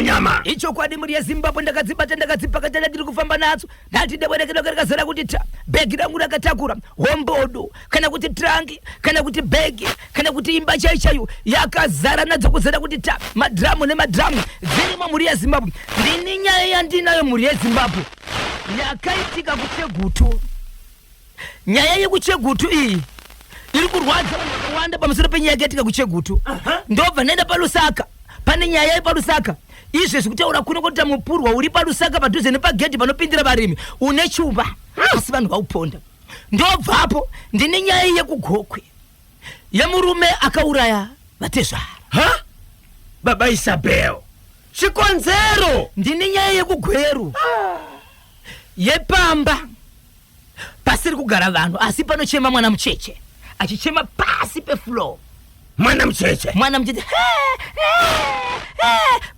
Manyama. Ichokwadi mhuri yeZimbabwe, ndakadzibata, ndakadzipakata, ndiri kufamba nadzo. Ndati debwerekedoke rikazara kuti ta bhegi rangu rakatakura hombodo, kana kuti trangi, kana kuti bhegi, kana kuti imba chaiyo chaiyo yakazara nadzo, kuzara kuti ta, madhiramu nemadhiramu dzirimo mhuri yeZimbabwe. Ndini nyaya yandinayo mhuri yeZimbabwe yakaitika kuChegutu. Nyaya yekuChegutu iyi iri kurwadza vanhu vakawanda pamusoro penyaya yakaitika kuChegutu. Ndobva ndaenda paLusaka, pane nyaya yepaLusaka izvezvi kutaura kuno kwekuti mupurwa uri paLusaka padhuze nepagedhi panopindira varimi une chuma, asi vanhu vauponda. Ndobvapo ndine nyaya yekuGokwe yemurume akauraya vatezvara. Ha, baba Isabel, chikonzero? Ndine nyaya yekuGweru yepamba pasiri kugara vanhu, asi panochema mwana mucheche achichema pasi pefloor. Mwana mucheche? Mwana mucheche,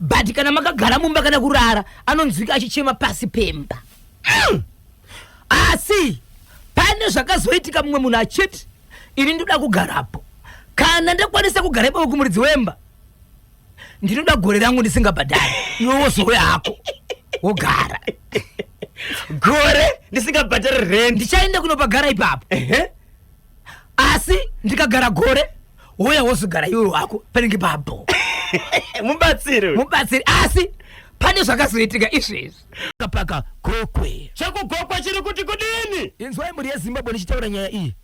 but kana makagara mumba kana kurara, anonzwika achichema pasi pemba. Asi pane zvakazoitika, mumwe munhu achiti, "Ini ndoda kugarapo. Kana ndakwanisa kugara ipapo, kumuridzi wemba ndinoda gore rangu ndisingabhadhari, iwe wozouya hako wogara." Gore ndisingabhadhari rent? Ndichaenda kunopagara ipapo, asi ndikagara gore, woya wozogara iwe wako panenge papo. Mubatsiri. Mubatsiri. Asi pane zvakazoitika izvezvi paka Gokwe. ChekuGokwe chiri kuti kudini? Inzwai mhuri yeZimbabwe ndichitaura nyaya iyi.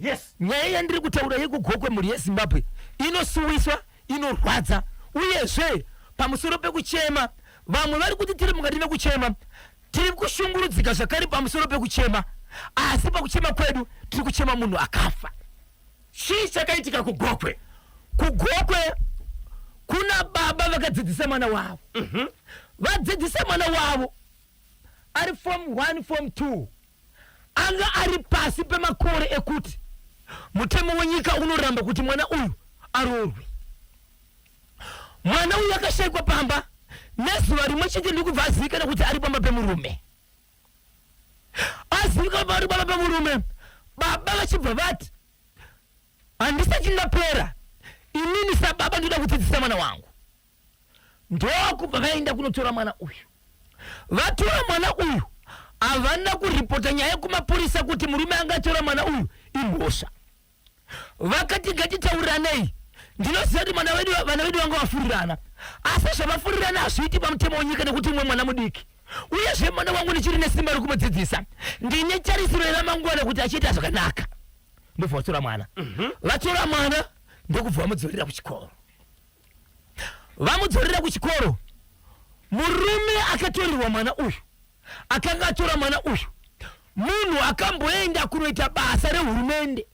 Nyaya yandiri kutaura yekuGokwe, mhuri yeZimbabwe, inosuwiswa, inorwadza. Uyezve pamusoro pekuchema, vamwe vari kuti tiri mukati mekuchema, tiri kushungurudzika zvakare pamusoro pekuchema, asi pakuchema kwedu tiri kuchema munhu akafa. Chii chakaitika kuGokwe? KuGokwe kuna baba vakadzidzisa mwana wavo. Vadzidzisa mwana wavo ari form 1, form 2, anga ari pasi pemakore ekuti mutemo wenyika unoramba kuti mwana uyu aroorwe. Mwana uyu akashayikwa pamba nezuva rimwe chete, ndikubva azivikana kuti ari pamba pemurume. Azivikanwa ari pamba pemurume, baba vachibva vati, "Handisati ndapera inini sababa, ndoda kudzidzisa mwana wangu." Ndokubva vaenda kunotora mwana uyu. Vatora mwana uyu, havana kuripota nyaya kumapurisa kuti murume angatora mwana uyu imhosva. Vakati, "Ngatitauriranei. Ndinoziva kuti mwana wedu, vana vedu vanga vafurirana, asi zvavafurirana hazviiti pamutemo wenyika nekuti umwe mwana mudiki. Uyezve mwana wangu ndichiri nesimba rekumudzidzisa, ndine tarisiro yeramangwana kuti achiita zvakanaka." Ndobva vatora mwana. Vatora mwana, ndokubva vamudzorera kuchikoro. Vamudzorera kuchikoro, murume akatorerwa mwana uyu, akanga atora mwana uyu, munhu akamboenda kunoita basa rehurumende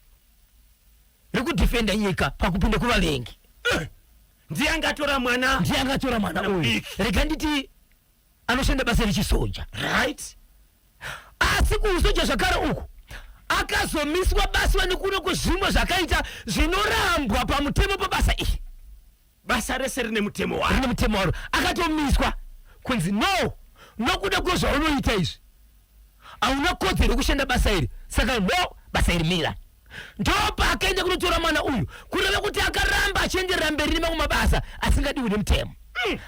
rekudhifenda nyika pakupinda kuvavengi. Ndiye angatora mwana? Ndiye angatora mwana uyu. Mudiki. Rega nditi anoshanda basa rechisoja. Asi kuusoja zvakare uku akazomiswa basa nekuno kwezvimwe zvakaita zvinorambwa pamutemo pabasa iri. Basa rese rine mutemo waro. Rine mutemo waro. Akatomiswa kunzi no, nokuda kwezvaunoita izvi hauna kodzero yekushanda basa iri, saka no, basa iri mira. Ndopaakaenda kunotora mwana uyu, kureva kuti akaramba achienderera mberi nemamwe mabasa asingadiwi nemutemo.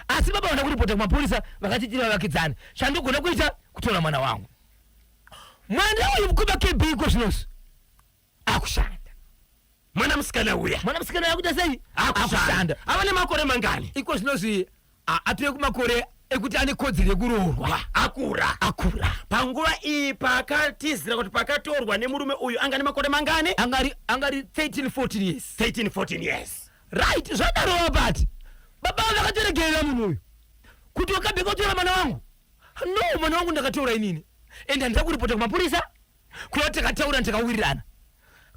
Asi baba vana kuripota kumapurisa, vakati, "Tiri vavakidzani, chandogona kuita kutora mwana wangu." Mwana uyu mukoma KB iko zvinozvi akushanda. Mwana musikana uya? Mwana musikana akuita sei? Akushanda. Ava nemakore mangani? Iko zvinozvi atove kumakore ekuti ane kodzero yekuroorwa. Akura. Akura. Panguva iyi paakatizira, kuti pakatorwa nemurume uyu, anga nemakore mangani? Angari 13, 14 years. 13, 14 years. Right. Zvadarowa, but baba vakatoregerera munhu uyu kuti, "Wakabheka kutora mwana wangu?" "No, mwana wangu ndakatora inini, ende handida kuripota kumapurisa kuva takataura, takawirirana."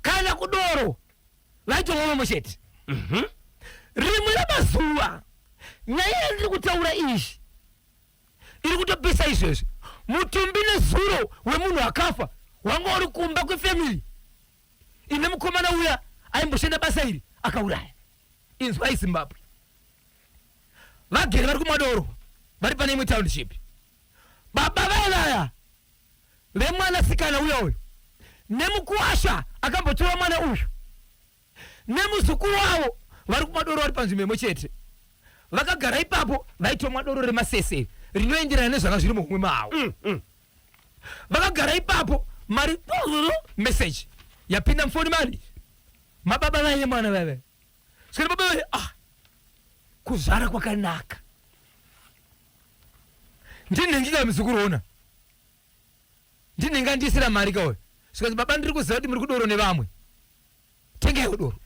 Kana kudoro vaitomwa chete. Rimwe ramazuva, nyaya yandiri kutaura izvi iri kutopisa izvezvi, mutumbi nezuro wemunhu akafa wanga uri kumba kwefamily ine mukomana uya aimboshanda basa iri akauraya. Inzwai Zimbabwe, vagere vari kumadoro, vari pane imwe township. Baba vaivaya vemwanasikana uya uyu nemukuwasha akambotora mwana uyu nemuzukuru wavo vari kumadoro, vari panzvimbo imwe chete. Vakagara ipapo vaitomwa doro remasese rinoenderana nezvanga zviri muhomwe mavo. Vakagara ipapo, mari, message yapinda mufoni mani mababa vaiye mwana vaive saka baba vaive, ah, kuzvara kwakanaka, ndinhengika muzukuru, ndinenge andisira mari kauyo. Zvikanzi, "Baba, ndiri kuziva kuti muri kudoro nevamwe, tengaiwo doro."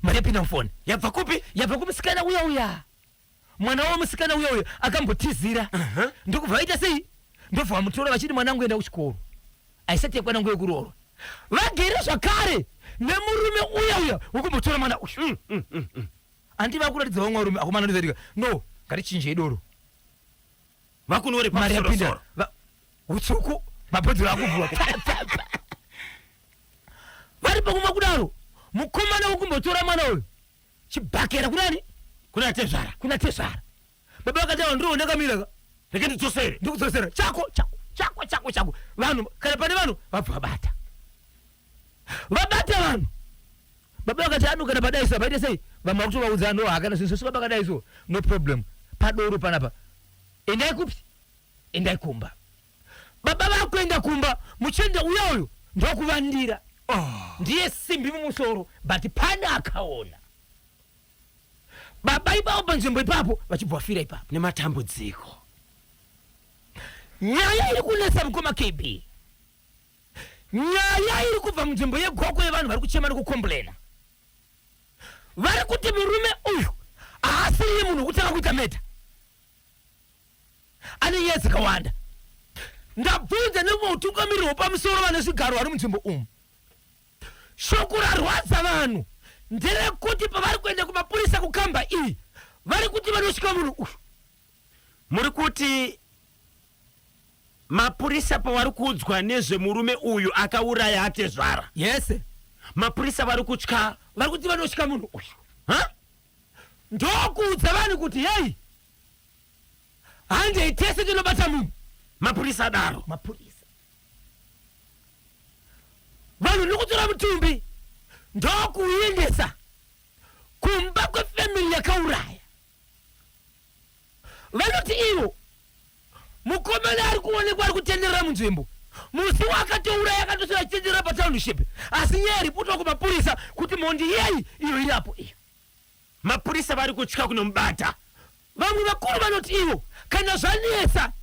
Mari yapinda mufoni. Yabva kupi? Yabva kumusikana uya uya, mwana wemusikana uya uya akambotizira. Ndokubva vaita sei? Ndobva vamutora vachiti, "Mwanangu, enda kuchikoro." Aisati yakwana nguva yekuroorwa. Vagere zvakare nemurume uya uya wekumbotora mwana uyu. Handi vakuratidza vamwe varume, akomana, ndozatika no, ngatichinjei doro. Vakunore. Mari yapinda. Pamusorosoro. Utsvuku, mabhodhoro akuvhurwa. Pa, pa, pa. Vari pakumwa kudaro, mukomana wekumbotora mwana uyu chibhakera kunani? Kuna tezvara. Kuna tezvara. Baba vakati, "Awa, ndiro ndakamira ka." Reke ndidzosere. Ndikudzosera chako, chako, chako, chako, chako. Vanhu, kana pane vanhu vabva vabata, vabata vanhu. Baba vakati, "Anu, kana padaiso apaite sei?" Vamwe vakutovaudza, "No, hakana zvinhu zvese baba, no problem, padoro panapa, endai kupi? Endai kumba." Baba vakuenda kumba, muchende uya uyu ndokuvandira. Oh. Ndiye simbi mumusoro, but pane akaona baba ipapo panzvimbo ipapo vachibva vafira ipapo. Nematambudziko. Nyaya iri kunetsa, mukoma KB, nyaya iri kubva munzvimbo yeGokwe yevanhu vari kuchema nekucomplaina, vari kuti murume uyu haasiriye munhu wekutanga kuita murder, ane nyaya dzakawanda. Ndabvunza nevautungamiriri hwepamusoro vane zvigaro vari munzvimbo umu. Shoko rarwadza vanhu nderekuti pavari kuenda kumapurisa kukamba iyi, vari kuti vanosvika munhu uyu. Muri kuti mapurisa pavari kuudzwa nezvemurume uyu akauraya atezvara, Yes. mapurisa vari kutya? Vari kuti vanosvika munhu uyu. Ha? Ndokuudza vanhu kuti, hei, handei tese tinobata munhu. Mapurisa adaro? Mapurisa. Vanhu ndikutora mutumbi ndokuuendesa kumba kwefamily yakauraya. Vanoti ivo mukomana ari kuonekwa ari kutenderera munzvimbo musi waakatouraya, akatosvira achitenderera patownship, asi nyaya iripotwa kumapurisa kuti mhondi yei iyo iri apo iyo. Mapurisa vari kutya kunomubata. Vamwe vakuru vanoti ivo kana zvanetsa,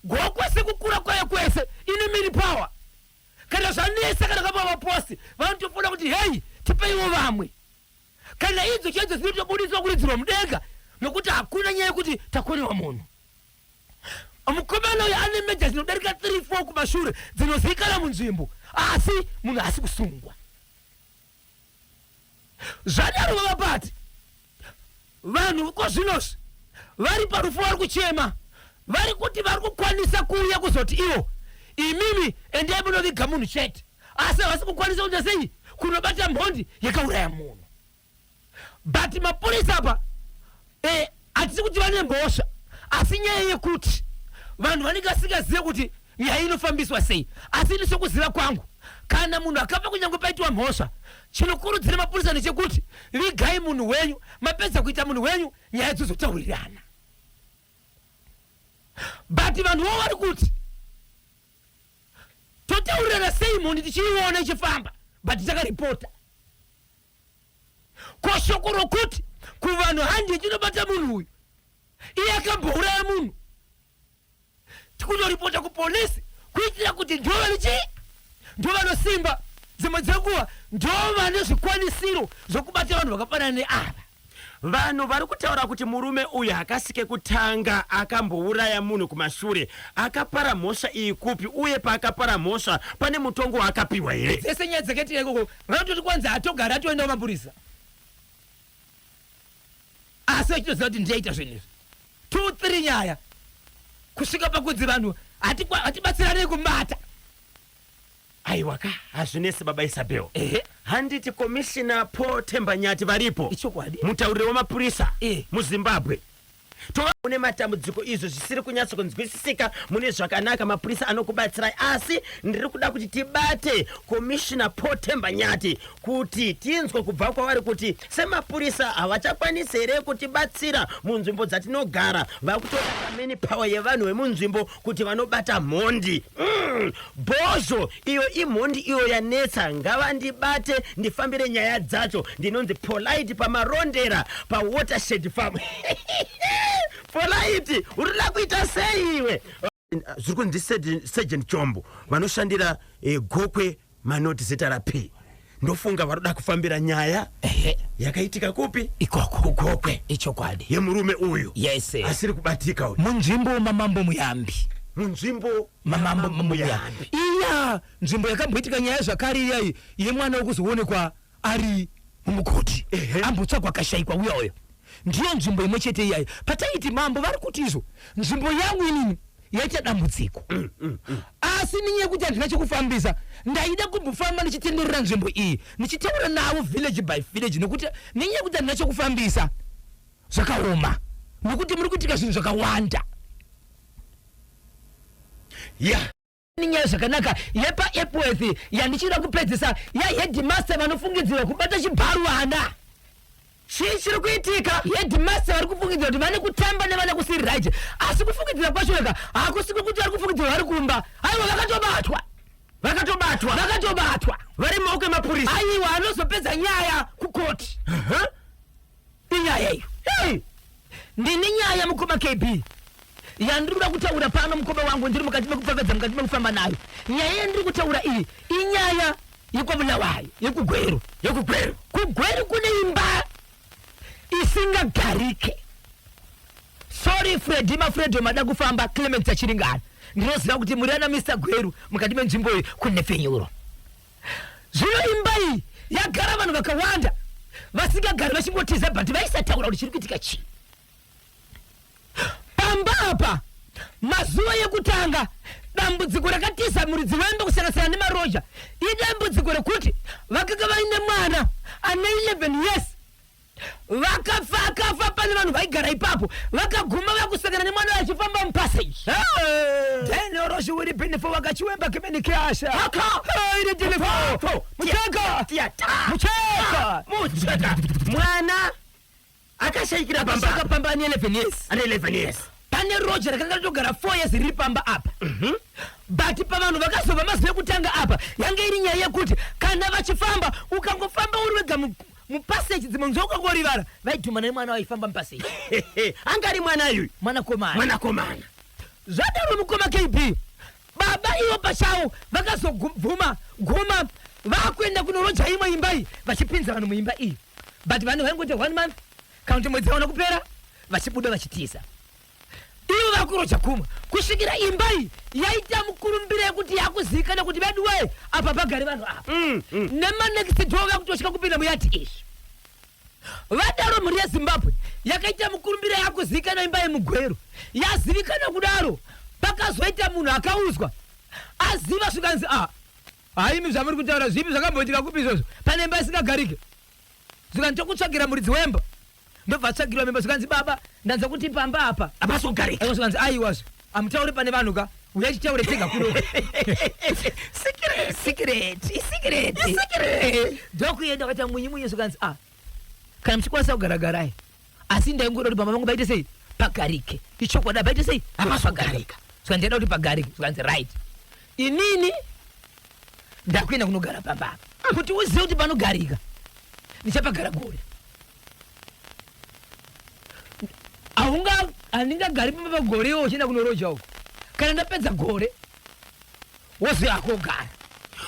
Gokwe sekukura kwayo kwese ine mini power. Kana zvanetsa, kana kapa vaposti vanotofona kuti, "Hei, tipeiwo vamwe." Kana idzo chaidzo dzinotobudiswa kuridzirwa mudenga, nokuti hakuna nyaya yekuti takonewa munhu. Mukomana uyu ane murder dzinodarika 3 4 kumashure dzinozivikana munzvimbo, asi munhu haasi kusungwa. Zvadaro, vavapati vanhu kozvinozvi vari parufu vari kuchema, vari kuti vari kukwanisa kuuya kuzoti ivo, "Imimi endai munoviga munhu chete," asi havasi kukwanisa kuita sei? Kunobata mhondi yakauraya munhu. But mapurisa apa, hatisi kuti vane mhosva, asi nyaya yekuti vanhu vanenge vasingazive kuti nyaya inofambiswa sei. Asi ini sokuziva kwangu, kana munhu akafa, kunyange paitiwa mhosva, chinokurudzira mapurisa ndechekuti vigai munhu wenyu. Mapedza kuita munhu wenyu, nyaya dzozotaurirana. But vanhu vo vari kuti totaurirana sei mhondi tichiiona ichifamba? But takaripota ko shoko rokuti kuvanhu handi chinobata munhu uyu, iye akambouraya munhu, tikutoripota kupolisi kuitira kuti ndo vane chii, ndo vanosimba, dzimwe dzenguva ndo vane zvikwanisiro zvokubata vanhu vakafanana neava. Vanhu vari kutaura kuti murume uyu hakasike kutanga akambouraya munhu kumashure. Akapara mhosva iyi kupi, uye paakapara mhosva pane mutongo waakapiwa here? Dzese nyaya dzakaitika ikoko, vanototi kwanzi atogara atoenda kumapurisa, asi vachitoziva kuti ndiyaita zvinhu izvi. 2 3 nyaya kusvika pakunzi vanhu hatibatsiranei kumubata. Aiwa ka, hazvinesi, baba Isabel. Ehe. Handiti Commissioner Paul Themba Nyathi varipo? Ichokwadi. Mutauriri wemapurisa muZimbabwe. Tova mune matambudziko izvo zvisiri kunyatso kunzwisisika mune zvakanaka, mapurisa anokubatsirai. Asi ndiri kuda kuti tibate Commissioner Paul Themba Nyathi kuti tinzwe kubva kwavari kuti semapurisa havachakwanisi here kutibatsira munzvimbo dzatinogara. Vakutoda manpower yevanhu vemunzvimbo kuti vanobata mhondi. Bhozho iyo imhondi iyo yanetsa, ngavandibate ndifambire nyaya dzacho. Ndinonzi Polite paMarondera, paWatershed Farm. Polite, urida kuita sei iwe? Zviri kunzi Sergeant Chombo vanoshandira Gokwe Manoti ZRP. Ndofunga varoda kufambira nyaya yakaitika kupi? Ikoko. KuGokwe. Ichokwadi. Yemurume uyu asiri kubatika uyu. Munzvimbo maMambo Muyambi. Munzvimbo maMambo Muyambi, iya nzvimbo yakamboitika nyaya zvakare iyayi yemwana wekuzoonekwa ari mumugodhi, ambotsvagwa akashayikwa uyayo. Ndiyo nzvimbo imwe chete iyayi. Pataiti mambo vari kuti izvo nzvimbo yangu inini yaita dambudziko, asi nenyaya yekuti handina chekufambisa, ndaida kumbofamba ndichitenderera nzvimbo iyi ndichitaura navo village by village, nekuti nenyaya yekuti handina chekufambisa zvakaoma, nekuti muri kuitika zvinhu zvakawanda. Nenyaya zvakanaka yepaEpworth yandichida kupedzisa, yaheadmaster vanofungidzirwa kubata chibharu vana. Chii chiri kuitika? Headmaster vari kufungidzira kuti vane kutamba nevana kusiri right, asi kufungidzira kwacho eka hakusi kwekuti vari kufungidzirwa vari kumba. Aiwa, vakatobatwa. Vakatobatwa. Vakatobatwa. Vari mumaoko emapurisa. Aiwa, anozopedza nyaya kukoti inyaya iyo. Hey! Ndine nyaya, mukoma KB, yandiri kuda kutaura pano. Mukoma wangu, ndiri mukati mekupfapfadza, mukati mekufamba nayo. Nyaya yandiri kutaura iyi inyaya yekwaBulawayo, yekuGweru. YekuGweru. KuGweru kune imba isingagarike. Sorry, Fredi Mafredo, mada kufamba, Clement Chachiringana, ndinoziva kuti muri ana Mr Gweru mukati menzvimbo iyi kune fenyuro. Zvino imba iyi yagara vanhu vakawanda vasingagari, vachingotiza, but vaisataura kuti chiri kuitika chii pamba apa. Mazuva yekutanga, dambudziko rakatiza muridzi wemba kusanganisira nemaroja idambudziko rekuti vakanga vaine mwana ane 11 years. Vakafa, akafa pane vanhu vaigara ipapo. Vakaguma vakusangana nemwana achifamba mupassage. Daniel benefo wakachiwemba kemenekeasha iri telefo mucheka. Tiata. Mucheka. Mucheka, mwana akashayikira pamba. Saka pamba ane 11 years. Ane 11 years. Pane roja rakanga ritogara 4 years riri pamba apa, but pavanhu vakazobva mazuva ekutanga apa yange iri nyaya yekuti kana vachifamba, ukangofamba uri wega mupassage, dzimwe nzwa ukangorivara, vaidhumana nemwana waifamba mupassage. Angari mwana yuyu? Mwanakomana. Mwanakomana. Zvadaro, mukoma KB, baba ivo pachavo vakazobvuma guma vakuenda kunoroja imwe imba iyi, vachipinza vanhu muimba iyi, but vanhu vaingoita one month kana kuti mwedzi yaona kupera, vachibuda vachitiza. Ivo vakuroja kumwe kusvikira imba iyi yaita mukurumbira yekuti yakuzivikana kuti vedu wee, apa pagari vanhu apa. Nemanext door vakutosvika kupinda muyadhi izvi. Vadaro, mhuri yeZimbabwe, yakaita mukurumbira, yakuzivikanwa imba yemuGweru. Yazivikanwa kudaro, pakazoita munhu akaudzwa aziva, zvikanzi, "A, haimi, zvamuri kutaura zvipi? Zvakamboitika kupi izvozvo? Pane imba isingagarike?" Zvikanzi, "Tokutsvagira muridzi wemba." Ndobva atsvagirwa memba. Zvikanzi, "Baba, ndanzwa kuti pamba apa hapasi kugarika." Aiwa, zvikanzi, "Aiwazve, hamutauri pane vanhu ka, uyai titaure tega kuno." Secret, secret, ndokuenda kaita munyi munyi. Zvikanzi, "A, kana muchikwanisa kugara, garai, asi ndaingoda kuti pamba pangu paite sei? Pagarike. Ichokwadi, paite sei? Hapasi Pagarika." Saka ndaida kuti pagarike. Zvikanzi, "Right, inini ndakuenda kunogara pamba apa. Kuti uzive kuti panogarika, ndichapagara gore. Haunga, handingagari pamba pagore iwo uchienda kunoroja uko. Kana ndapedza gore, woziva kogara."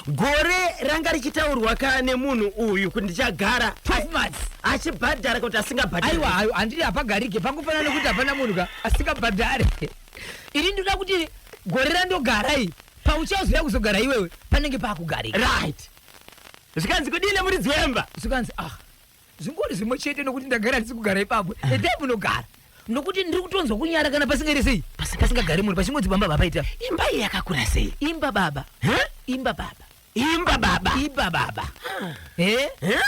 Gore ranga richitaurwa ka nemunhu uyu kuti ndichagara 12 months. Achibhadhara kuti asingabhadhari? Aiwa, ayo handiri, hapagarike. Pangofanana nekuti hapana munhu ka asingabhadhare. Ini ndinoda kuti gore randogara iyi, pauchazoya kuzogara iwewe, panenge pakugarika. Right, zvikanzi kudini muridzi wemba? Zvikanzi, "Ah, zvingori zvimwe chete, nokuti ndagara handisi kugara ipapo. Endai munogara, nokuti ndiri kutonzwa kunyara kana pasingari sei, pasingagari munhu, pachingonzi bamba vapaita." Imba iyi yakakura sei? Imba baba. Huh? Imba baba. Imba baba. Imba baba, e. Huh?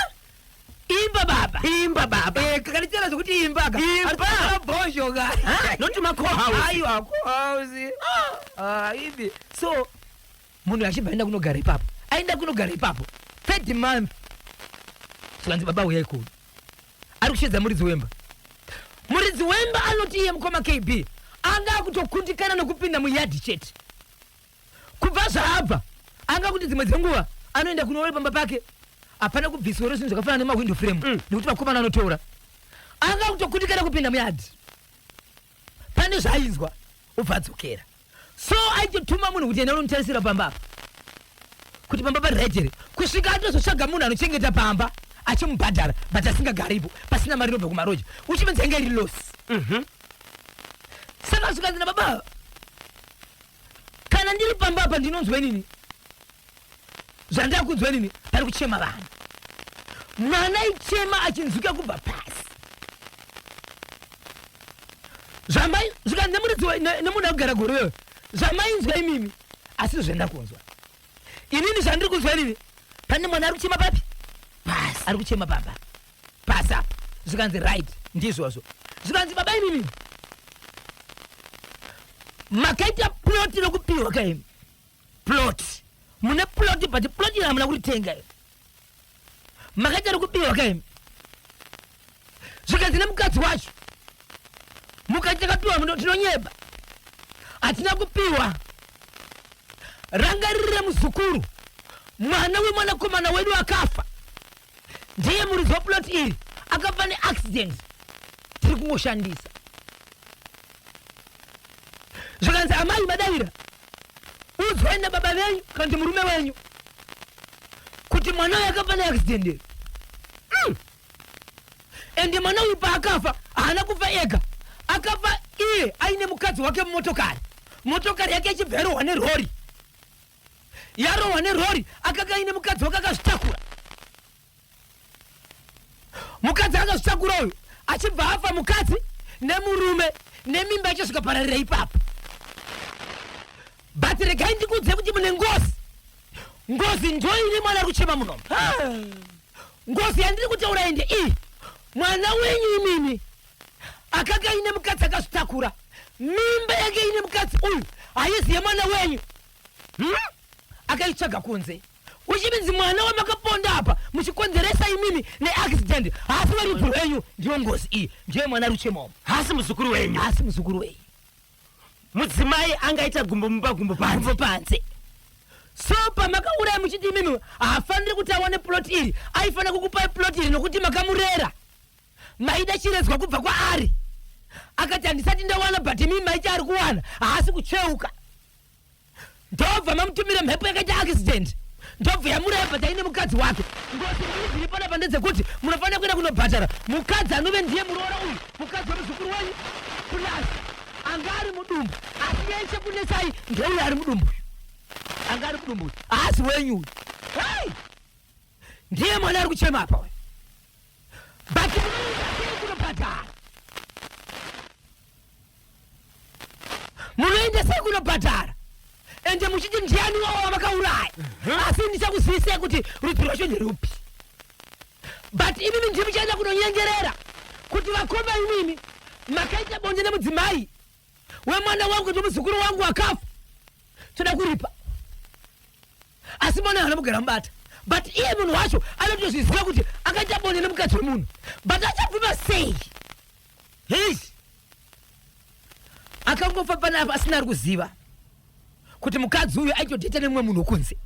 Imba baba. Imba baba. Eh, kakanichera zvekuti imba ka. Imba. Bhozho ka. Not macohouse. Aiwa cohouse. Ah, ibi. So munhu achibva aenda kunogara ipapo. Aenda kunogara ipapo. Third month. Zvikanzi baba uyai kuno. Ari kushedza muridzi wemba. Muridzi wemba anoti iye mukoma KB anga akutokundikana nokupinda muyadhi chete. Kubva zvaabva anga kuti dzimwe dzenguva anoenda kunoona pamba pake hapana kubviswa zvinhu zvakafanana nemawindow frame nekuti vakomana anotora. Anga kutokundikana kupinda muyadhi. Pane zvaainzwa obva adzokera. So aitotuma munhu kuti enda unomutarisira pamba apa kuti pamba pari right here kusvika atozotsvaga munhu anochengeta pamba achimubhadhara but asingagaripo pasina mari inobva kumaroja uchimedza inga iri loss. Saka zvikanzi nababa kana ndiri pamba apa ndinonzwa inini zvandakunzwa inini pari kuchema vanhu mwana aichema achinzwika kubva pasi zvamai zvikanzi nemuridzi nemunhu akugara gore iyoyo zvamainzwa imimi asi zvendakunzwa inini zvandiri kunzwa inini pane mwana ari kuchema papi pasi ari kuchema papa pasi apa zvikanzi right ndizvozvo zvikanzi baba imimi makaita plot rokupiwa kaimi plot mune plot but plot iri hamuna kuritenga iri makaita rokupiwa kaimi zvikanzi nemukadzi wacho mukati takapiwa tinonyeba hatina kupiwa rangaririre muzukuru mwana wemwanakomana wedu akafa ndiye muridzi weplot iri akafa neaccident tiri kungoshandisa zvikanzi amai madavira udzwai nababa venyu kana kuti murume wenyu kuti mwana uyu akafa neaccident iri Ende mwana uyu paakafa haana kufa ega, akafa iye aine mukadzi wake mumotokari. Motokari yake ichibva yarohwa nerori, yarohwa nerori, akanga aine mukadzi wake akazvitakura. Mukadzi akazvitakura uyu achibva afa mukadzi nemurume nemimba yacho zvikapararira ipapo. But regai ndikuudze kuti mune ngozi. Ngozi ndoine mwana ari kuchema muno. Ngozi yandiri kutaura ende iyi mwana wenyu imimi akanga aine mukadzi akazvitakura mimba yake ine mukadzi uyu haizi yemwana wenyu hmm? Akaitsvaga kunze uchivinzi mwana wamakaponda apa muchikonzeresa imimi neaccident haasi werudzi rwenyu. Ndiyo ngozi iyi, ndiyo mwana ari kuchema umu. Haasi muzukuru wenyu. Haasi muzukuru wenyu. Mudzimai angaita gumbo mumba gumbo panze. Gumbo panze. So pamakauraya muchiti imimi haafaniri kuti awane plot iri, aifanira kukupai plot iri nokuti makamurera. Maida chiredzwa kubva kwaari. Akati handisati ndawana but imimi maiti ari kuwana, haasi kucheuka. Ndobva mamutumira mhepo yakaita accident. Ndobva yamuraya but aine mukadzi wake. Ngozi mbiri dziri panapa ndedzekuti munofanira kuenda kunobhadhara mukadzi anove ndiye muroora uyu, mukadzi wemuzukuru wenyu plus anga ari mudumbu asi yeshe kunesai ndeuyo ari mudumbu uyu. Anga ari mudumbu uyu haasi wenyu uyu. Hey! Ndiye mwana ari kuchema apa uyu. But munoenda sei kunobhadhara? Munoenda sei kunobhadhara ende muchiti ndiani wavo vamakauraya? Asi ndichakuzivisai kuti rudzi rwacho nderupi. But imimi ndimi muchaenda kunonyengerera kuti vakoma imimi makaita bonde nemudzimai wemwana wangu kuti muzukuru wangu akafa toda kuripa. Asi mwana haana kugara mubata but iye munhu wacho anotozviziva kuti akaita bonde nemukadzi wemunhu but achabvuma sei? Hei! Akangofa panapa asina ari kuziva kuti mukadzi uyu aitodheta nemumwe munhu kunze.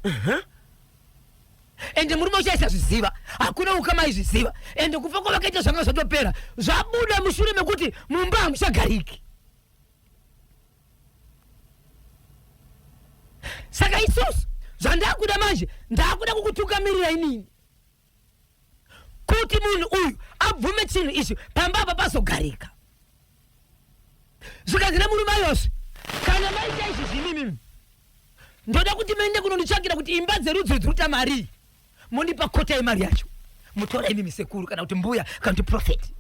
Ende murume ucho aisazviziva, hakuna ukama aizviziva. Ende kufa kwavakaita zvanga zvatopera, zvabuda mushure mekuti mumba hamuchagariki. Saka isusu zvandakuda manje, ndakuda kukutungamirira inini kuti munhu uyu abvume chinhu ichi pamba apa pazogarika. Zvikanzi nemurume ayozve, kana maita izvi zvimimi ndoda kuti muende kunonditsvakira kuti imba dzerudzi dziri kuita marii, mondipa kota yemari yacho, mutora imimi sekuru kana kuti mbuya kana kuti profeti.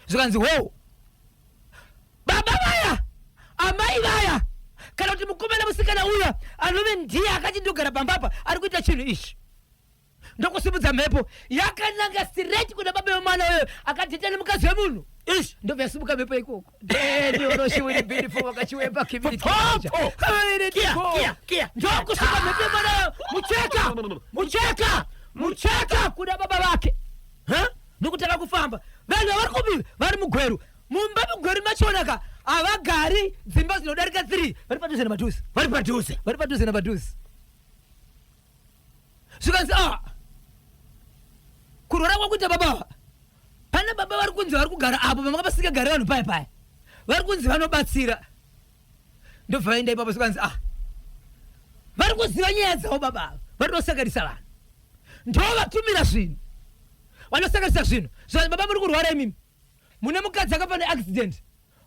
Zvikanzi hoo baba vaya amai vaya kana kuti mukomana musikana uya anove ndiye akati ndogara pamba apa ari kuita chinhu ichi. Ndokusimudza mhepo yakananga straight kuna baba vemwana uyo akadheta nemukadzi wemunhu. Ish. Ndobva yasimuka mhepo ikoko. Denioroshiwiribirifo Popo. Kia, kia, kia. Ndokusuka mhepo yemwana uyo mucheka mucheka mucheka kuna baba vake. Ha? Nokutanga kufamba vanhu vari kupi? Vari mugweru, mumba mugweru machonaka havagari dzimba dzinodarika 3, vari padhuze nepadhuze. Vari padhuze. Vari padhuze nepadhuze. Zvikanzi, a kurwara kwakuita baba ava, pane baba vari kunzi vari kugara apo pamanga pasingagari vanhu paya paya, vari kunzi vanobatsira. Ndobva vaenda ipapo, zvikanzi, ah, vari kuziva nyaya dzavo baba ava, vari kutosanganisa vanhu, ndo vatumira zvinhu, vanosanganisa zvinhu. Zvanzi, baba muri kurwara imimi, mune mukadzi akafa neaccident.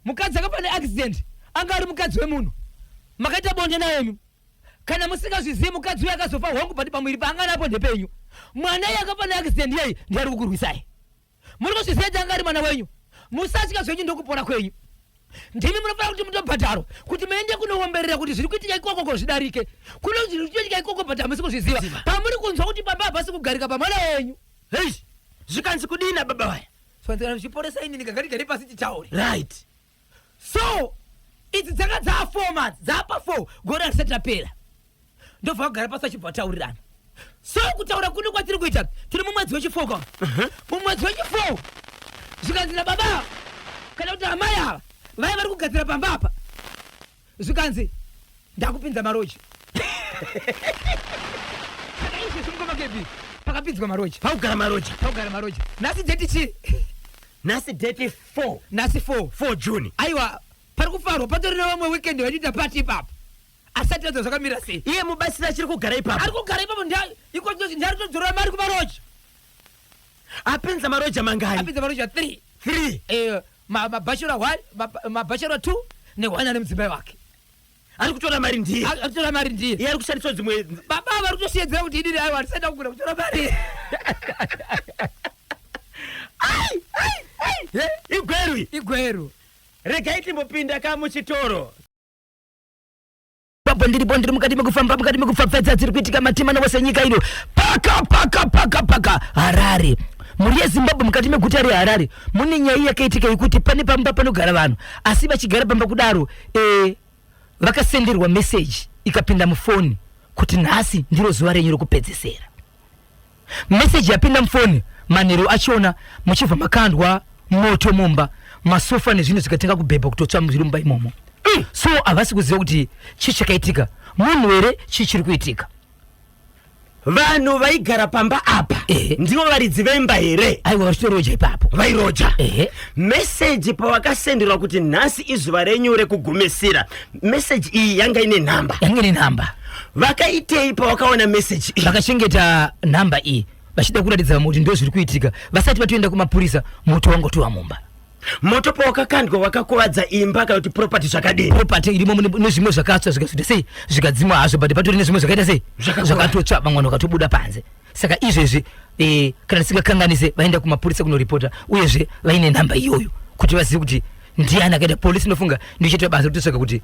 Mukadzi akafa neaccident anga ari mukadzi wemunhu, makaita bonde naye imi. Kana musingazvizivi, mukadzi uyo akazofa, hongu, but pamuviri paanga napo ndepenyu. Mwana iye akafa neaccident iyei ndiye ari kukurwisai. Muri kuzviziva kuti anga ari mwana wenyu. Musatya zvenyu, ndokupora kwenyu. Ndimi munofanira kuti mutobhadharwa kuti muende kunoomberera kuti zviri kuitika ikoko zvidarike. Kuno zviri kuitika ikoko, but hamusi kuzviziva. Pamuri kunzwa kuti pamba hapasi kugarika pamwana wenyu. Hei, zvikanzi kudini baba vaya? Swanzana zviporesa inini, ngatigare pasi titaure. So idzi dzanga dzaa 4 months, dzaapa 4, gore harisati rapera. Ndobva vagara pasi vachibva vataurirana. So kutaura kuno kwatiri kuita, tiri mumwedzi wechi4 ka, mumwedzi wechi4. Zvikanzi nababa, kana kuti amai ava vai vari kugadzira pamba apa, zvikanzi, ndakupinza maroji. Saka izvezvi, mukoma Kepi, pakapinzwa maroji. Pakugara maroja. Pakugara maroja. Nhasi date chii? Nhasi date 4. Nhasi 4. 4 June. Aiwa, pari kufarwa, patori nevamwe weekend vachiita pati ipapo, asati adza zvakamira sei. Iye mubatsiri achiri kugara ipapo? Ari kugara ipapo, iko ndiari kutodzorora mari kumaroja. Apinza maroja mangani? Apinza maroja 3. 3. Mabachelor 1, mabachelor 2 ne1 ane mudzimai wake. Ari kutora mari ndiye? Ari kutora mari ndiye. Iye ari kushandiswa dzimwe. Baba vari kutoshedzera kuti inini aiwa, handisati kugona kutora mari. Ai, ai, ai! Igweru. Igweru. Regai timbopinda ka muchitoro. Papo ndiripo, ndiri mukati mekufamba, mukati mekupfapfaidza dziri kuitika matimana wose nyika ino, paka paka paka paka Harare. Mhuri yeZimbabwe, mukati meguta reHarare mune nyaya yakaitika yekuti pane pamba panogara vanhu, asi vachigara pamba kudaro, vakasenderwa meseji ikapinda mufoni kuti nhasi ndiro zuva renyu rokupedzesera. Meseji yapinda mufoni manheru achiona, muchibva makandwa moto mumba, masofa nezvinhu zvikatenga kubhebha, kutotsva zviri mumba imomo. So havasi kuziva kuti chii chakaitika, munhu here, chii chiri kuitika. Vanhu vaigara pamba apa ndivo varidzi vemba here? Aiwa, vachitoroja ipapo. Vairoja? Ehe. Meseji pavakasenderwa kuti nhasi izuva renyu rekugumisira, meseji iyi yanga ine nhamba? Yange ine nhamba. Vakaitei pavakaona meseji iyi? Vakachengeta nhamba iyi vachida kuratidza vamwe kuti ndo zviri kuitika. Vasati vatoenda kumapurisa, moto wangotova mumba. Moto pawakakandwa wakakuvadza imba kana kuti property zvakadini? Property irimo nezvimwe zvakatsva, zvikazoita sei, zvikadzimwa hazvo, but patori nezvimwe zvakaita sei? Zvakakuvara. Zvakatotsva, vamwe vanhu vakatobuda panze. Saka izvezvi, kana tisingakanganise, vaenda kumapurisa kunoripota, uyezve vaine nhamba iyoyo kuti vazive kuti ndiani akaita. Polisi inofunga ndichiita basa kutotsvaka kuti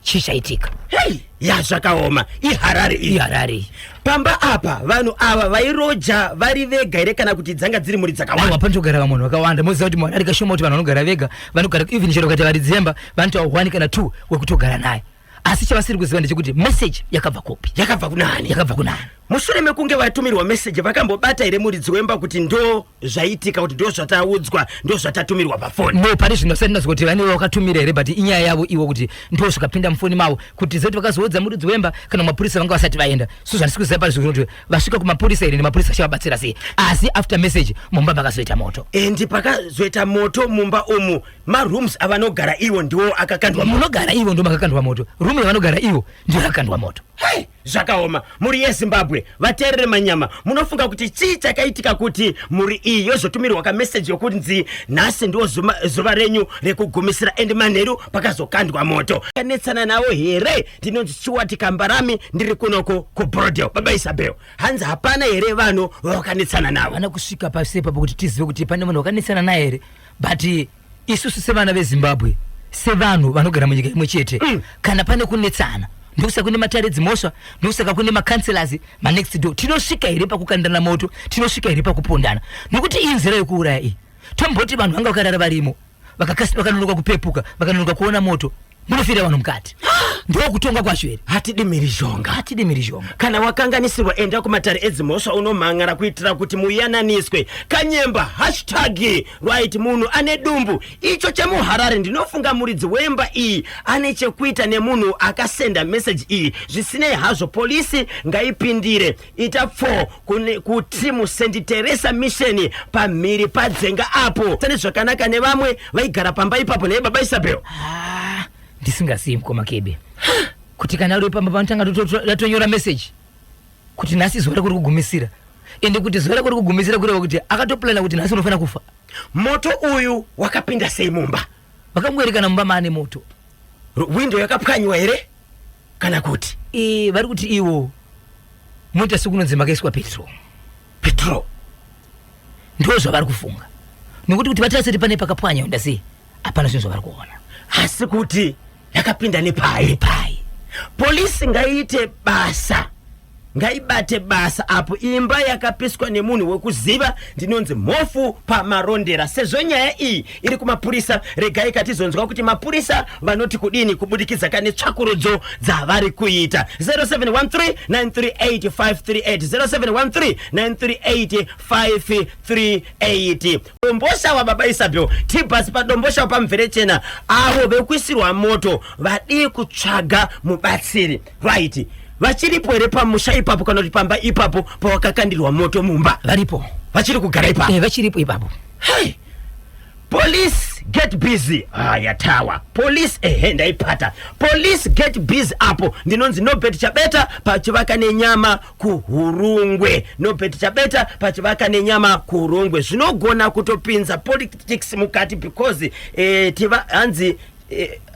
chii chaitika. Hei, ya, zvakaoma. IHarare iyi. IHarare. Pamba apa vanhu ava vairoja vari vega here, kana kuti dzanga dziri mhuri Aiwa, dzakawanda? Panotogara vamwe vanhu vakawanda. Moziva kuti mwana ari kashoma kuti vanhu vanogara vega, vanogara, even chero ukaita varidzi vemba, vanotaura one kana two wekutogara naye. Asi chavasiri kuziva ndechekuti message yakabva kupi. Yakabva kunani? Yakabva kunani. Mushure mekunge vatumirwa meseji, vakambobata here muridzi wemba kuti ndo zvaitika, kuti ndo zvataudzwa, ndo zvatatumirwa pafoni? No, pari zvino asati ndazwa kuti vane vakatumira here, but inyaya yavo iwo kuti ndo zvakapinda mufoni mavo, kuti zoti vakazoudza muridzi wemba kana mapurisa vanga vasati vaenda. So zvandisi kuziva pari zvino kuti vasvika kumapurisa here, nemapurisa achavabatsira sei. Asi after message, mumba makazoita moto. And pakazoita moto mumba umu, marooms avanogara iwo ndiwo akakandwa moto? Munogara ivo ndo makakandwa moto. Room yavanogara ivo ndiyo yakakandwa moto. Hei, zvakaoma. Mhuri yeZimbabwe, vateerere manyama, munofunga kuti chii chakaitika kuti mhuri iyi yozotumirwa kameseji yokunzi nhasi ndiwo zuva renyu rekugumisira, and manheru pakazokandwa moto? Kanetsana navo here? Ndinonzi Stuart Kambarami, ndiri kunoko kuBroadale. Baba Isabel, hanzi hapana here vanhu vavakanetsana navo? Havana kusvika pasi ipapo kuti tizive kuti pane munhu wakanetsana naye here, but isusu sevana veZimbabwe, sevanhu vanogara munyika imwe chete, kana pane kunetsana. Ndokusaka kune matare edzimhosva, ndokusaka kune macouncillors, manext door. Tinosvika here pakukandana moto? Tinosvika here pakupondana? Nokuti iyi nzira yokuuraya iyi. Tomboti vanhu vanga vakarara varimo, vakanonoka kupepuka, vakanonoka kuona moto, munofira vanhu mukati. Ndokutonga kwacho here? Hatidi mhirizhonga. Hatidi mhirizhonga. Kana wakanganisirwa, enda kumatare edzimhosva unomhan'ara kuitira kuti muyananiswe. Kanyemba hashtag right. Munhu ane dumbu icho chemuHarare, ndinofunga muridzi wemba iyi ane chekuita nemunhu akasenda meseji iyi. Zvisinei hazvo, polisi ngaipindire. Ita pfo kuti St Teresa Mission pamhiri padzenga apo. Tane zvakanaka nevamwe vaigara pamba ipapo naye baba Isabel. Ah, ndisingazivi mukoma Kebe kuti kana uri pamba panotanga ratonyora meseji kuti nhasi zuva rako rikugumisira, ende kuti zuva rako rikugumisira kureva kuti akatoplana kuti nhasi unofanira kufa. Moto uyu wakapinda sei mumba? Vakangoerekana mumba maane moto. Windo yakapwanyiwa here kana kuti? Vari kuti iwo moita sekunonzi makaiswa petrol. Petrol ndo zvavari kufunga, nekuti kuti vatarise kuti pane pakapwanya unda sei, hapana zvinhu zvavari kuona. Asi kuti yakapinda nepai? Pai. Polisi ngaiite basa, ngaibate basa apo. Imba yakapiswa nemunhu wekuziva. Ndinonzi Mhofu paMarondera. Sezvo nyaya iyi iri kumapurisa, regai katizonzwa kuti mapurisa vanoti kudini kubudikidza kane tsvakurudzo dzavari kuita. 0713 938 538, 0713 938 538. Domboshawa, baba Isabel Tibhasi paDomboshawa paMverechena. Avo vekuisirwa moto vadii kutsvaga mubatsiri? Right, vachiripo here pamusha ipapo kana kuti pamba ipapo pawakakandirwa moto mumba? Varipo. Vachiri kugara ipapo? Vachiripo ipapo. Hey! Police get busy. Ah, yatawa police. Ehe, ndaipata. Police get busy apo. Ndinonzi Nobert Chabeta pachivaka nenyama kuHurungwe. Nobert Chabeta pachivaka nenyama kuHurungwe. Zvinogona kutopinza politics mukati because tiva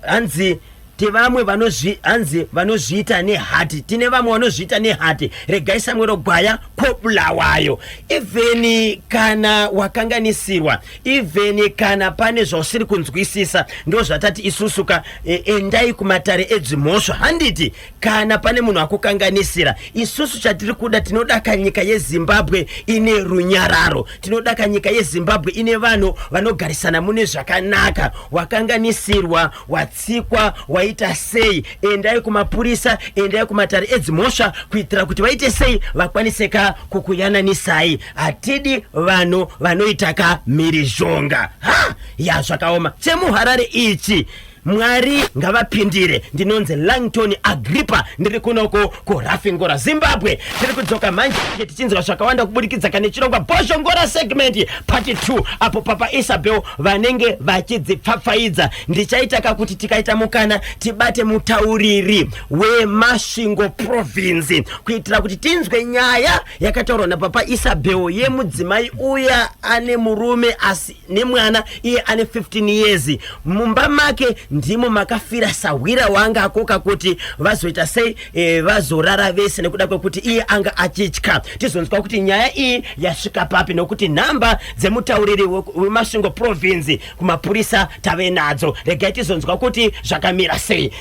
hanzi tivamwe vanozvi hanzi vanozviita nehati. Tine vamwe vanozviita nehati. Regai Samuel Gwaya koBulawayo. Even kana wakanganisirwa, even kana pane zvausiri kunzwisisa, ndo zvatati isusu ka, endai kumatare edzimhosva, handiti? Kana pane munhu akukanganisira, isusu chatiri kuda, tinoda kanyika yeZimbabwe ine runyararo, tinoda kanyika yeZimbabwe ine vanhu vanogarisana mune zvakanaka. Wakanganisirwa, watsikwa, waita sei, endai kumapurisa, endai kumatare edzimhosva kuitira kuti vaite sei, vakwanise ka kukuyananisai. Hatidi vanhu vanoita ka mhirizhonga. Ha, ya, zvakaoma chemuHarare ichi. Mwari ngavapindire. Ndinonzi Langton Agrippa, ndiri kunoko kuRafingora, Zimbabwe. Tiri kudzoka manje tichinzwa zvakawanda kubudikidza kane chirongwa Bhozhongora segment part 2, apo papa Isabel vanenge vachidzipfapfaidza. Ndichaita kakuti tikaita mukana tibate mutauriri weMasvingo Province kuitira kuti tinzwe nyaya yakataurwa napapa Isabel yemudzimai uya ane murume asi nemwana iye ane 15 years. Mumba make ndimo makafira sahwira wanga akoka kuti vazoita sei, vazorara vese nekuda kwekuti iye anga achitya. Tizonzwa kuti nyaya iyi yasvika papi, nokuti nhamba dzemutauriri weMasvingo Province kumapurisa tave nadzo. Regai tizonzwa kuti zvakamira sei.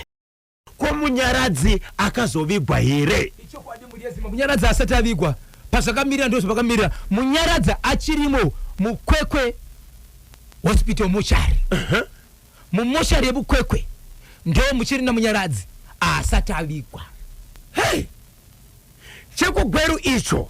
Ko munyaradzi akazovigwa here? Ichokwadi, muriezima munyaradzi asati avigwa. Pazvakamirira ndo zvapakamirira. Munyaradzi achirimo muKwekwe Hospital mochari. Mumochari yebuKwekwe ndo muchiri namunyaradzi, asati avigwa. Hei, chekuGweru icho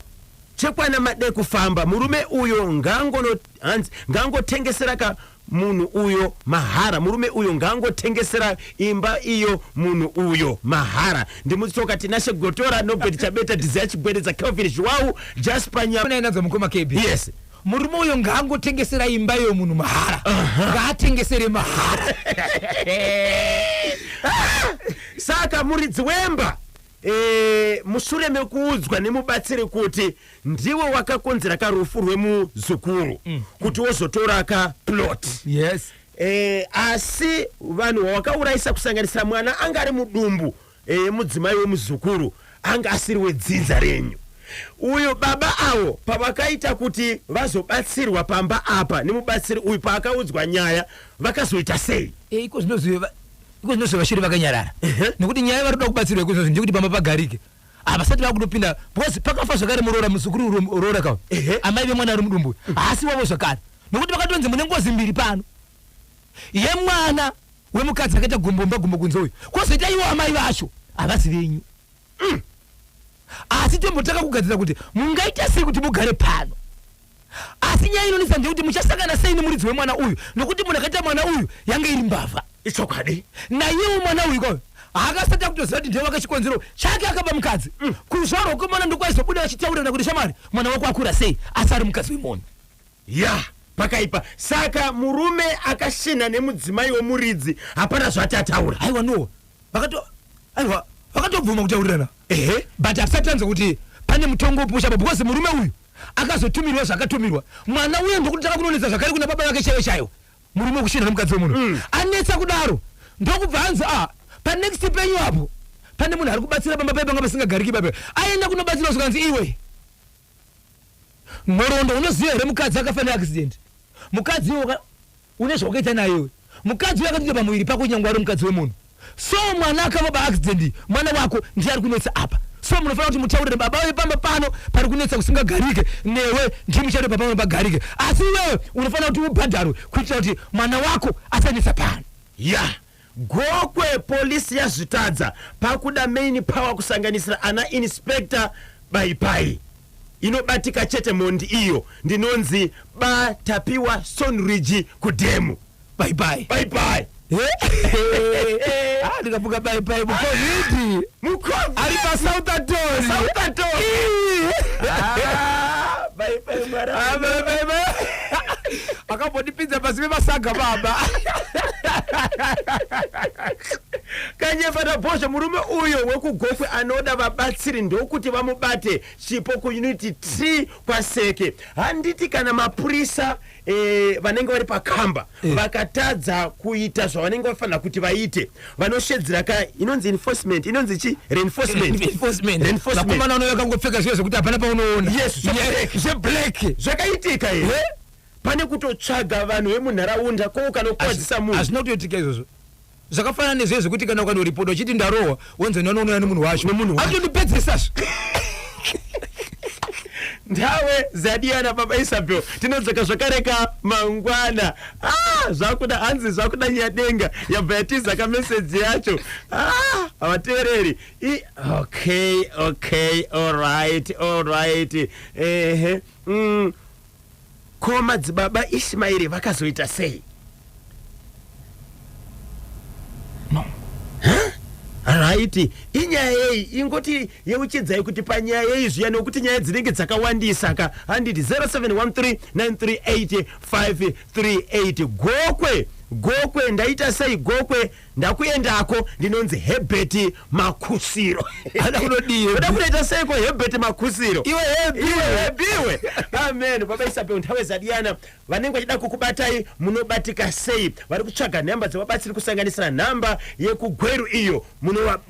chekwana Madekufamba, murume uyo ngangono hanzi ngangotengesera ka munhu uyo mahara. Murume uyo ngangotengesera imba iyo munhu uyo mahara. Ndimutsoka Tinashe Gotora, Nobert Chabeta, Desire Chigwedeza, Kelvin Zhuwau, Jasper Nya. Nainadzo mukoma KB. Yes. Murume uyo ngaangotengesera imba iyo munhu mahara. Ngaatengesere mahara. Saka muridzi wemba, mushure mekuudzwa nemubatsiri kuti ndiwe wakakonzera karufu rwemuzukuru kuti wozotora ka plot, asi vanhu vawakaurayisa, kusanganisira mwana anga ari mudumbu mudzimai wemuzukuru, anga asiri wedzinza renyu uyo, baba avo pavakaita kuti vazobatsirwa pamba apa nemubatsiri uyu, paakaudzwa nyaya vakazoita sei? Iko zvinoziva. Iko zvino zvevashiri vakanyarara nekuti nyaya yavari kuda kubatsirwa iko izvozvo ndeyekuti pamba pagarike. Havasati vakutopinda because pakafa zvakare muroora muzukuru roora ka amai vemwana ari mudumbu haasi wavo zvakare nekuti vakatonzi mune ngozi mbiri pano yemwana wemukadzi akaita gumbomba gumbo kunze uyu kwozoita iwo amai vacho havasi venyu. Asi tombotanga kugadzira kuti mungaita sei kuti mugare pano. Asi nyaya inonetsa ndeyekuti muchasangana sei nemuridzi wemwana uyu nokuti munhu akaita mwana uyu yange iri mbavha. Ichokwadi. Naiyewo mwana uyu kwayo haakasati akutoziva kuti ndiye wake chikonzero chake akaba mukadzi. Kuzvarwa kwemwana ndokwaizobuda vachitaurirana kuti shamwari mwana wako akura sei asi ari mukadzi wemunhu. Yah pakaipa. Saka murume akashinha nemudzimai wemuridzi hapana zvaati ataura. Aiwa no vakato aiwa vakatobvuma kutaurirana. Ehe. But hatisati tanzwa kuti pane mutongo upi uchapa because murume uyu akazotumirwa zvaakatumirwa mwana uye ndokutanga kunonetsa zvakare kuna baba vake chaivo chaivo murume wekushinha nemukadzi wemunhu anetsa kudaro ndokubva anzi ah panext penyu apo pane munhu ari kubatsira pamba paye panga pasingagariki baba aenda kunobatsira zvikanzi iwe Nhoroondo unoziva here mukadzi akafa neaccident mukadzi iwe une zvawakaita naye iwe mukadzi uyo akatoita pamuviri pako nyangwe ari mukadzi wemunhu so mwana akafa paaccident mwana wako ndiye ari kunetsa apa so munofanira kuti mutaurire baba vepamba pano pari kunetsa kusingagarike newe ndiye muchaita pamba pano pagarike asi iwewe unofanira kuti ubhadharwe kuitira kuti mwana wako asanetsa pano. Yah Gokwe police yazvitadza pakuda main power kusanganisira ana inspector Baipai. Inobatika chete mhondi iyo ndinonzi ba Tapiwa Sonridge kudhemu. Baipai. Baipai. Ah, ndikafunga baipai mucovid. Mucovid. Ari paSouth Atoli. South Atoli. Ah, baipai mwana. Ah, baipai. Akambondipinza pasi pemasaga baba. Kanyemba naBhozho murume uyo wekuGokwe anoda vabatsiri ndokuti vamubate chipo kuUnit T kwaSeke. Handiti kana mapurisa eh, vanenge vari pakamba eh, vakatadza kuita zvavanenge vafanira kuti vaite vanoshedzera ka inonzi enforcement inonzi chi reinforcement Reinforcement. Vakomana vanouya vakangopfeka zviya zvekuti hapana paunoona. Yes, zve zveblack. Zvakaitika here? Eh? Pane kutotsvaga vanhu vemunharaunda ko ukanokwadzisa munhu. Hazvina kutoitika izvozvo. Zvakafanana nezviya zvekuti kana ukanoripota uchiti ndarohwa wonzi unoonana nemunhu wacho. Nemunhu wacho. Anotondipedzesazve. Ndawe zadiyana baba Isabel tinodzoka zvakare ka mangwana. Ah, zvakuda hanzi zvakuda nyadenga yabva yatiza ka message yacho. Ah, havateereri. I okay, okay, all right, all right. Ehe. Ko madzibaba Ishmaeri vakazoita sei? No. Huh? Right, inyaya yei ingoti yeuchidzai kuti panyaya yei zviya nokuti nyaya dzinenge dzakawandisa ka handiti 0713938538 Gokwe Gokwe ndaita sei Gokwe Ndakuendako ndinonzi Herbert Makusiro. Ada kunodii? Uda kunoita seiko Herbert Makusiro? Iwe Hebi. Iwe Hebiwe. Amen. Baba Isabel nthawe zadiyana vanenge vachida kukubatai munobatika sei? Vari kutsvaga nhamba dzevabatsiri kusanganisira nhamba yekuGweru iyo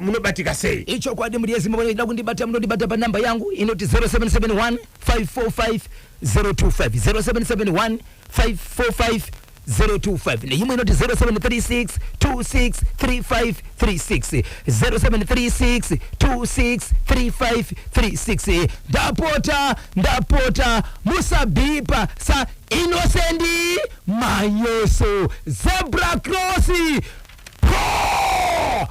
munobatika sei? Ichokwadi mhuri yeZimbabwe vachida kundibata munondibata panhamba yangu inoti 0771 545 025 0771 545 025 neimwe inoti 0736 263536 0736 263536 ndapota ndapota musabhipa sa Innocent Manyoso Zebra Cross po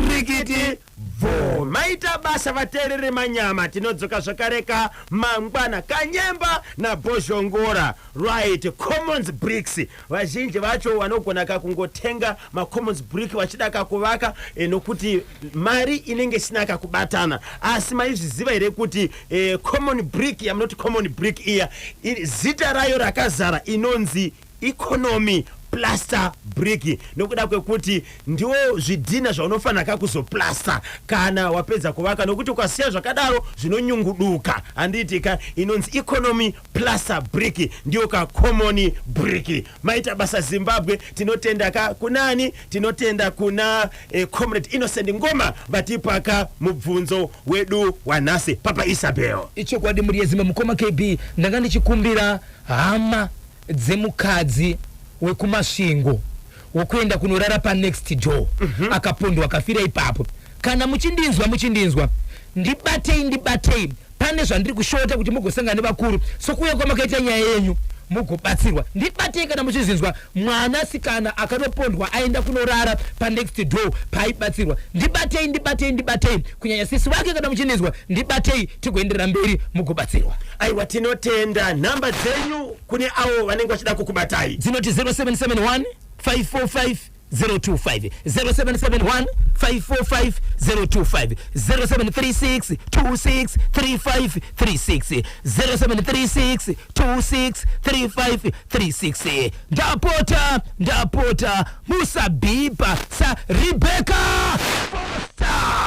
rikiti Bvo. Maita basa vateereri manyama tinodzoka zvakareka mangwana Kanyemba naBhozhongora right commons bricks vazhinji vacho vanogona ka kungotenga macommons brick vachida kakuvaka e, nokuti mari inenge isina kakubatana asi maizviziva here kuti e, common brick yamunoti common brick iya zita rayo rakazara inonzi Economy plaster brick nokuda kwekuti ndiwo zvidhina zvaunofanira ka kuzoplaster kana wapedza kuvaka nokuti ukasiya zvakadaro zvinonyunguduka handiti ka inonzi economy plaster brick ndiyo ka common brick maita basa Zimbabwe tinotenda ka kunani tinotenda kuna eh, comrade Innocent Ngoma vatipa ka mubvunzo wedu wanhasi Papa Isabel. Ichokwadi mhuri yeZimba mukoma KB ndanga ndichikumbira hama dzemukadzi wekuMasvingo Wokuenda kunorara panext door. Akapondwa, akafira ipapo. Kana muchindinzwa, muchindinzwa, ndibatei, ndibatei. Pane zvandiri kushota kuti mugosangana nevakuru, sokuuya kwamakaita nyaya yenyu, mugobatsirwa. Ndibatei kana muchizinzwa. Mwanasikana akanopondwa aenda kunorara panext door paaibatsirwa. Ndibatei, ndibatei, ndibatei, kunyanya sisi vake. Kana muchindinzwa, ndibatei, tigoenderera mberi, mugobatsirwa. Aiwa, tinotenda. Nhamba dzenyu kune avo vanenge vachida kukubatai? Dzinoti 0771 545 025, 0771 545 025, 0736 26 35 36, 0736 26 35 36. Ndapota, ndapota, musabhipa saRebecca Foster.